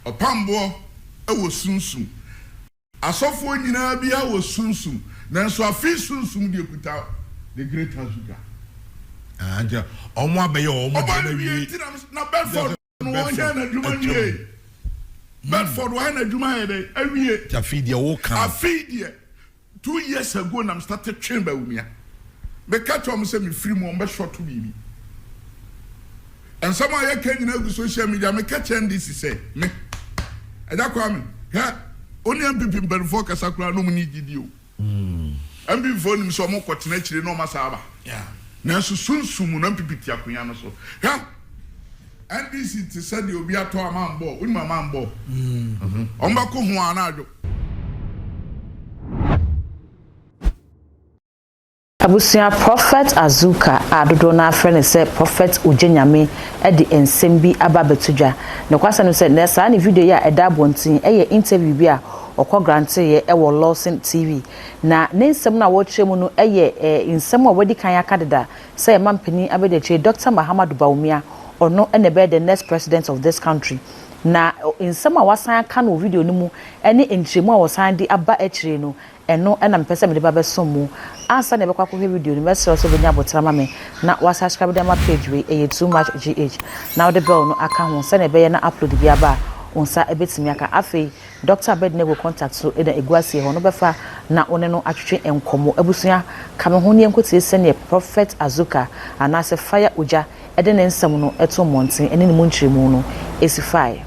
Ɔpamboɔ wɔ sunsum. Asɔfoɔ nyinaa biara wɔ sunsum, nanso afei sunsum deɛ kuta the great Azuka. Ah, nti ɔmo abɛyɛ ɔmo Ɔmo deɛ na awie wie. nti na Bedford no wɔnyɛ n'adwuma nwie. Bedford wɔyɛ n'adwuma yɛ dɛ awie. Nti afei deɛ wɔka no. Afei deɛ 2 years ago na start twɛn Bawumia. Meka kyerɛ ɔmo sɛ mefiri mu, ɔmo bɛhwɛ to biribi. Nsɛm a yɛka nyinaa gu social media. Meka kyerɛ NDC sɛ me ɛda kwa me hɛ oni NPP mpanimfoɔ kasa koraa na ɔmo ni gyidi o. NPP foɔ nim sɛ ɔmo kɔtena akyire na ɔmo asa aba, nanso sunsum mu na NPP te akonnwa no so. Hwɛ, NDC te sɛ deɛ obi atɔ amanbɔ. Onim amanbɔ, ɔmo bɛkɔ ho anadwo. Abusua, Prophet Azuka a dodoɔ no afrɛ no sɛ Prophet Ogyenyame de nsɛm bi aba abɛto dwa. Nokwasɛm no sɛ na saa ne video yi a ɛda abɔnten ɛyɛ interview bi a ɔkɔ granteeɛ ɛwɔ Lawson TV, na ne nsɛm no a wɔrekyerɛ mu no ɛyɛ nsɛm a wɔadi kan aka deda sɛ ɛma mpanin abɛdi akyire Dr Mahamadu Bawumia, ɔno ɛna ɛbɛyɛ the next president of this country. Na nsɛm a wasan aka no wɔ video no mu ɛne nkyerɛmu a wɔsan de aba akyire no, ɛno ɛna mepɛ sɛ mede ba bɛsom mu. Ansa na ɛbɛkɔ akɔhwɛ video no, mɛsrɛ sɛ wobɛnya abotire ma me na wasubscribe de ama page wei, ɛyɛ Too Much GH, na wode bell no aka ho sɛnea ɛbɛyɛ na upload bi aba a, wo nsa ɛbɛtumi aka. Afei Dr Abednego contact so ɛna ɛgu aseɛ hɔ no, bɛfa na wo ne no atwetwe nkɔmmɔ. Abusua, ka me ho ne yɛnkɔtie sɛneɛ Prophet Azuka anaasɛ Fire Ogya ɛde ne nsɛm no ɛto mmɔnten ɛne ne mu nkyerɛmu no ɛsi fae.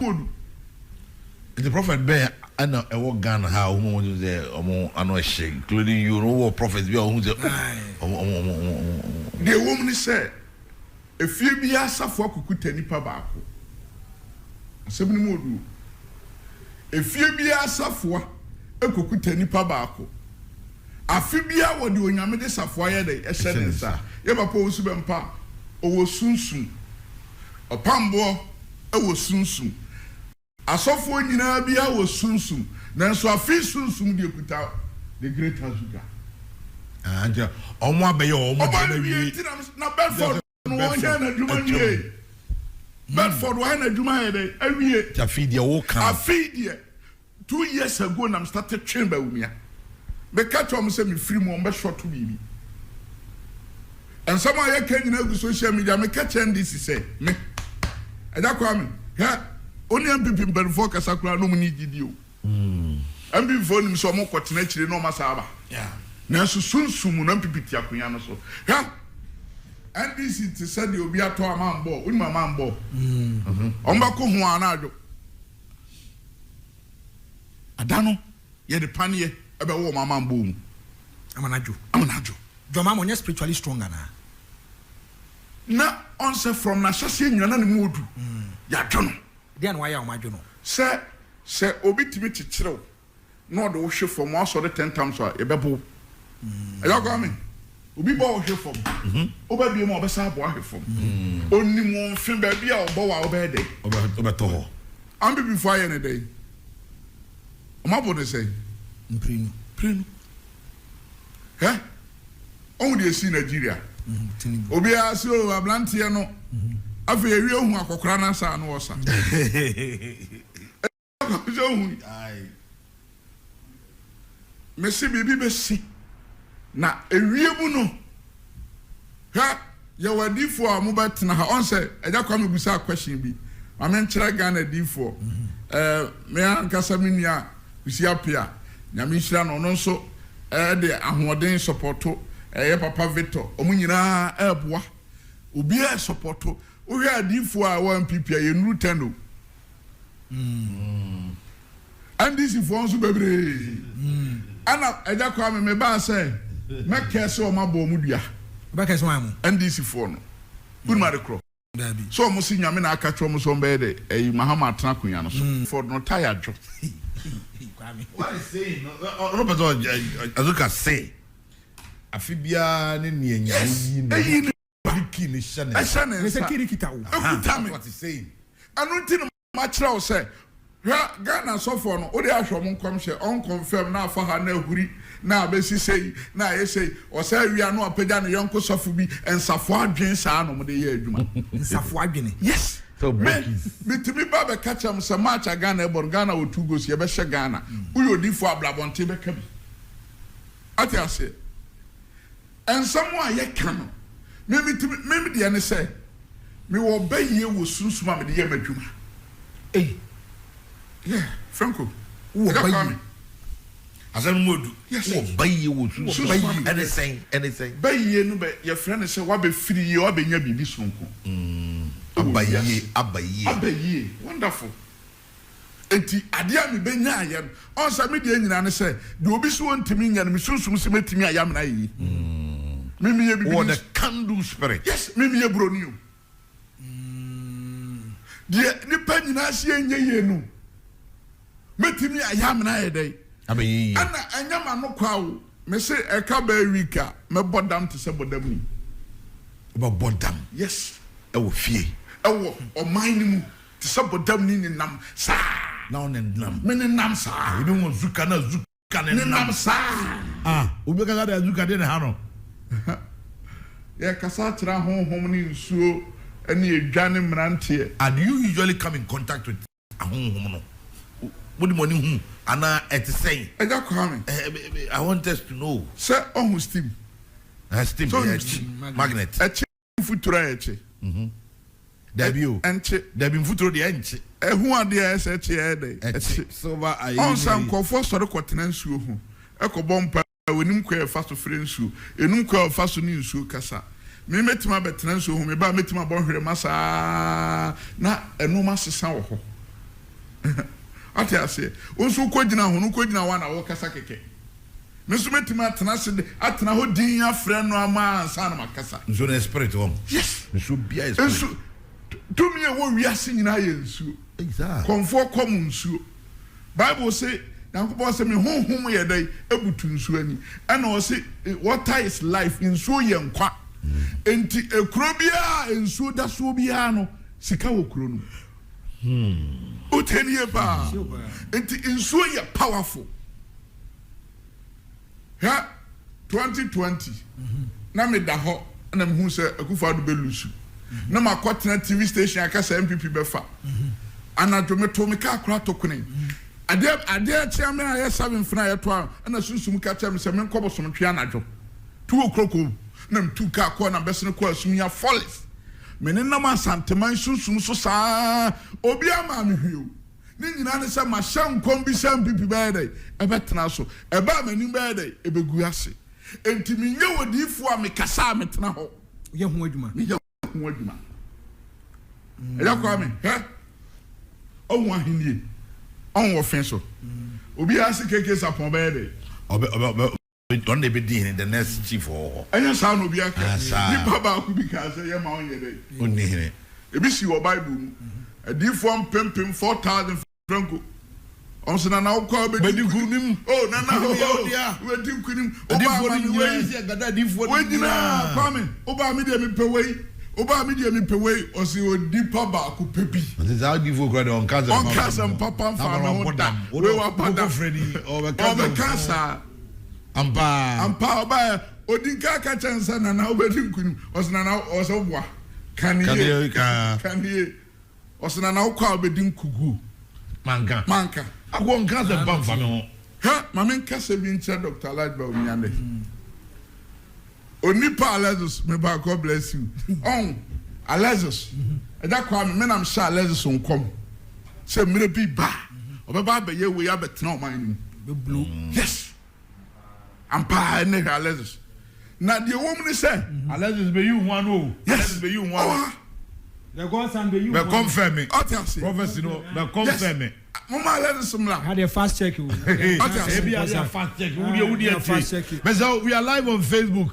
Nti prophet bɛn ɛna ɛwɔ Ghana ha a ɔmo mo sɛ ɔmo ano ɛhyɛ, including you no, wɔ prophet bi a ɔmo sɛ ɔmo? Deɛ ɛwɔ mu ne sɛ efie bi asafo akukuta nipa baako. Asɛm no mu odu. Efie bi asafoa ekukuta nipa baako. Afe bia wɔde Onyame de safoa yɛ dɛ ɛhyɛ ne nsa. Yɛ papa Owusu Bɛmpa ɔwɔ sunsum. Ɔpamboɔ ɛwɔ sunsum. Asɔfoɔ nyinaa bi wɔ sunsum, nanso afei sunsum deɛ kuta the great Azuka. Ah, nti ɔmo abɛyɛ ɔmo Ɔmo deɛ na awie wie. nti na Bedford no wɔnyɛ n'adwuma nwie. Bedford wɔyɛ n'adwuma yɛ dɛ awie. Nti afei deɛ wɔka no. Afei deɛ 2 years ago na start twɛn Bawumia. Meka kyerɛ ɔmo sɛ mefiri mu, ɔmo bɛhwɛ to biribi. Nsɛm a yɛka nyinaa gu social media. Meka kyerɛ NDC sɛ me ɛda kwa me hwɛ oni NPP mpanimfoɔ kasa koraa na ɔmo ni gyidi o. NPP foɔ nim sɛ ɔmo kɔtena akyire na ɔmo asa aba, nanso sunsum mu na NPP te akonnwa no so. Hwɛ, NDC te sɛ deɛ obi atɔ amanbɔ. Onim amanbɔ, ɔmo bɛkɔ ho anadwo. Ada no yɛde paneɛ ɛbɛwɔ ɔmo amanbɔ mu. Ama n'adwo. Ama n'adwo. Dwama ɔnyɛ spiritually strong anaa? Na ɔnsɛ from n'ahyɛseɛ nyina na ne mu odu yɛadwo no. Deɛ na wayɛ a ɔmo adwo no? Sɛ obi tumi kyekyerew na ɔde wo hwe fam, wasɔre 10 times a, yɛbɛbo wo. Ɛyɛ ɔkwa me obi bɔ wo hwe fam, wobɛbie mu a, ɔbɛsa abɔ ahwe fam. Onim wo mfe baabi a ɔbɔ wo a, wobɛyɛ dɛn? Ɔbɛtɔ hɔ. Ambibifo ayɛ ne dɛn? Ɔmo abɔ ne sɛn? Mprenu. Prenu hɛ ɔmo de esi Nigeria. Tinubu. Obiara sɛ o aberanteɛ no, afei ewie ohu akɔkora n'asa ano ɔsa sɛ ohu mesi biribi bɛsi na ewie mu no. Hwɛ, yɛwɔ adiifoɔ a wɔbɛtena ha. Ɔn sɛ ɛgya Kwame busa question bi, maame nkyerɛ Ghana adiifoɔ. Me ankasa me nua Kusi Apia, Nyame nhyira no, ɔno nso ɛde ahoɔden support. Ɛyɛ papa Victor, ɔmo nyinaa ɛɛboa. Obiara support. Wohwɛ adiifoɔ a ɛwɔ NPP a, yɛnuru 10 o. NDC foɔ nso bebree. Ɛna ɛgya Kwame, me baa sɛ mɛkɛ sɛ ɔmo abɔ ɔmo dua. Ɔbɛkɛ sɛ wɔn amu. NDC foɔ no, wúni ma de korɔ. Daabi. Sɛ ɔmo si Nyame na aka kyerɛ ɔmo sɛ ɔmo bɛyɛ dɛ ɛyi Mahama atena akonnwa no so fɔ no taya dwo. Kwame. What is saying? Ɔno pɛ sɛ Azuka se afe biara ne nea Nyame yi no. Ɛyi ne ɔde key ne hyɛ ne nsa. Ɛhyɛ ne Ne sɛ nsa. kiri kita wo. Ekuta me. That's what he's saying. Ɛno nti no makyerɛ wo sɛ hwɛ, Ghana sɔfoɔ no, wode ahwɛ ɔmo nkɔmhyɛ ɔnconfirm na afa ha na ahuri na abɛsi sei na ayɛ sei, ɔsɛ awia na wapagya ne yɔnko sɔfo bi nsafo adwen saa na ɔmo de yɛ adwuma. Nsafo adwene. Yes. Me, metumi ba bɛka kyerɛ mo sɛ match a Ghana ɛbɔ no, Ghana wɔ 2 goals, yɛbɛhyɛ Ghana. Woyɛ odiifoɔ a, bra abɔnten bɛka bi. Ate aseɛ? Nsɛm a yɛka no, me metumi, me deɛ ne sɛ, mewɔ bayie wɔ sunsum a mede yɛ m'adwuma. Ei. Yeah, Franco. Wowɔ Ɛda bayie. Kwame. Asɛm no mu odu. Yes. Wowɔ bayie wɔ sunsum. Sunsum a Ɛne sɛn? Ɛne sɛn? Bayie no bɛ, yɛfrɛ no sɛ wabɛfiri yie, wabɛnya biribi sononko. Ɛwɔ Aba yie, wiase. aba yie. Aba yie. Wonderful. Enti adeɛ a mebɛnyaeɛ no, ɔn sɛ me deɛ nyinaa ne sɛ, deɛ obi se ɔntumi nyɛ no, me sunsum se mɛtumi ayɛ amena ayɛ yie. Me meyɛ Wowɔ bibini. the can do spirit. Yes, me meyɛ buroni o. Deɛ nnipa nyinaa se ɛnyɛ yie no, mɛtumi ayɛ amena ayɛ dɛn? Abɛyɛ yie. Ɛna ɛnyɛ m'ano kwa o, mese ɛka bɛyɛ week a, mɛbɔ dam te sɛ bɔdamni. Wobɛbɔ dam? Yes. Ɛwɔ fie? Ɛwɔ ɔman no mu. Te sɛ bɔdamni nenam saa. Na wo nenam. Me nenam saa. Ebi hu Azuka na Azuka nenam. Nenam saa. Ah, obi bɛka sɛ adɛn Azuka deɛ na ɛha no. Yɛkasa akyerɛ ahonhom ne nsuo ne edwa ne mmeranteɛ. Ah, do you usually come in contact with ahonhom no? Mode mo ani hu anaa ɛte sɛn? Agya Kwame. I want us to know. Sɛ ɔhu steam. Eh, steam, Sɛ yeah, ɔhu steam. Magnet. Ɛkye mfuturo a ɛkye. Dabi o. Ɛnkye. Dabi mfuturo deɛ ɛnkye. Ɛho adeɛ a ɛsɛ ɛkye ɛyɛ dɛ. Ɛkye. Silver ayi. Ɔn sɛ nkurɔfoɔ sɔre kɔtena nsuo ho ɛkɔbɔ mpaeɛ a wɔnim kwan a ɛfa so frɛ nsuo, ɛnum kwan a wɔfa so ne nsuo kasa. Me mɛtumi abɛtena nsuo ho, me ba a mɛtumi abɔ nhwerema saa na ɛnoɔma asesa wɔ hɔ. Wate aseɛ? Wo nso wokɔgyina ho no, wokɔgyina hɔ a na wokasa kɛkɛ. Me nso mɛtumi atena ase de atena hɔ dinn afrɛ no ama ansa na makasa. Nsuo no yɛ spirit wɔn. Yes. Nsuo biara yɛ spirit. Nsu tumi a ɛwɔ wiase nyinaa yɛ nsuo. Exactly. Kɔnfoɔ kɔm nsuo. Bible se Nyankopɔn se me honhom yɛ dɛn ebutu nsuo ani. Ɛna ɔse water is life nsuo yɛ nkwa. Enti ekuro biara a nsuo da soɔ biara no sika wɔ kuro no mu. Wotie nie paa. Enti nsuo yɛ powerful. Hwɛ 2020 na me da hɔ na me hu sɛ Akufo Addo bɛ lusu na ma kɔ tena TV station aka sɛ NPP bɛ fa anadwo me to me kaa kora to kone adeɛ adeɛ kyea me a yɛ 7 fena yɛ to a ɛna sunsum ka kyerɛ me sɛ me nkɔ bosom twe anadwo 2 o'clock o na me tu kaa kɔ na bɛsene kɔ asum ya forest me ne nam Asanteman sunsum so saa obi ama me hwee o. Ne nyinaa ne sɛ mahyɛ nkɔm bi sɛ NPP bɛyɛ dɛn? Ɛbɛtena so. Ɛba a m'anim bɛyɛ dɛn? Ɛbɛgu ase. Enti menyɛ odiyifoɔ a mekasa a metena hɔ. Woyɛ ho adwuma. Meyɛ ho adwuma. Ɛyɛ Kwame, hwɛ, ɔho ahennie, ɔho wɔ fe so. Obiara se KK Sarpong ɔbɛyɛ dɛn? Ɔbɛ, ɔbɛ, ɔbɛ, ɔno na ɛbɛdi hene, the next chief wɔ hɔ. Ɛnyɛ saa na obiara ka. Ah, saa. Nipa baako bi kaa sɛ, Yɛmma ɔnyɛ dɛn? Ɔnni hene. Ebi sii wɔ Bible mu. Adiyifoɔ mpempem, 4,000 franco. Wɔn sɛ, Nana wokɔ a wobɛdi Bɛdi nkonim. nkonim. Oh, Nana, Nkonim yɛ oh, wo dea. wobɛdi nkonim. Wobaa Adiyifoɔ ma no me nyinaa, wei. ɛsɛ yɛgada adiyifoɔ no Wei nyinaa, nyinaa. Kwame, wobaa me deɛ mepɛ wei. Wobaa me deɛ mepɛ wei. Ɔse onipa baako pɛ bi. Ɔse saa odiyifoɔ kura deɛ ɔnka asɛm Ɔnka asɛm papa mfaa me ho da. Wei waba da. Ɔbɛka saa. Ampa ara. Ampa ara ɔbaeɛ. Ɔdi nka ka kyerɛ no sɛ Nana wobɛdi nkunim. Ɔse Nana ɔsɛ woboa. Ka no yie. Ka no yie. Ɔse Nana wokɔ a wobɛdi nkuguo. Manka. Manka. Akoa ɔnka asɛm pa mfa me ho. Hwɛ ma menkasa bi nkyerɛ Doctor Alhaji Bawumia nnɛ. Onipa Alexis me ba God bless you. Ɔn Alexis ɛda Kwame me na mehyɛ Alexis nkɔm sɛ mmerɛ bi ba a ɔbɛba abɛyɛ wei abɛtena ɔman no mu. Yes. Ampa ɛnɛ hwɛ Alexis. Na deɛ ɛwɔ mu ne sɛ. Alexis bɛyi wo ho ano o. Yes. Alexis bɛyi wo ho ano. Ɔha. The Godson bɛyi wo Bɛ ho ano. confirm me. Ɔte ase. Prophecy no bɛ confirm me. Moma Alexis mmra. Ha deɛ fast check o. Ɔte ase. Ebi ade a fast check. Wo deɛ wo deɛ Fast tie. check. Mɛsɛ we are live on Facebook.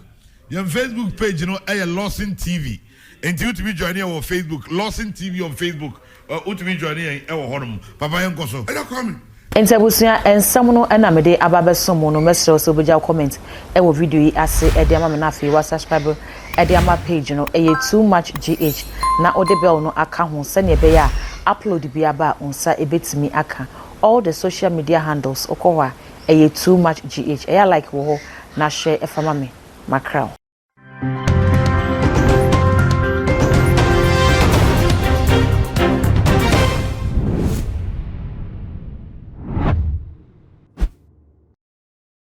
Yɛn Facebook page no ɛyɛ Lawson TV. Nti wotumi join yɛn wɔ Facebook. Lawson TV on Facebook. Wotumi join yɛn ɛwɔ hɔnom. Papa yɛn kɔ so. Ɛda Kwame. Nti abusua nsɛm no na mede aba abɛsom mo no, mɛsrɛ wo sɛ wobɛgya wo comment wɔ video yi ase de ama me na afei wa subscribe de ama page no, ɛyɛ too much GH, na wode bell no aka ho sɛdeɛ ɛbɛyɛ a upload biara ba a wo nsa bɛtumi aka. All the social media handles wokɔ hɔ a ɛyɛ too much GH, ɛyɛ a like wɔ hɔ na share fa ma me, makra wo.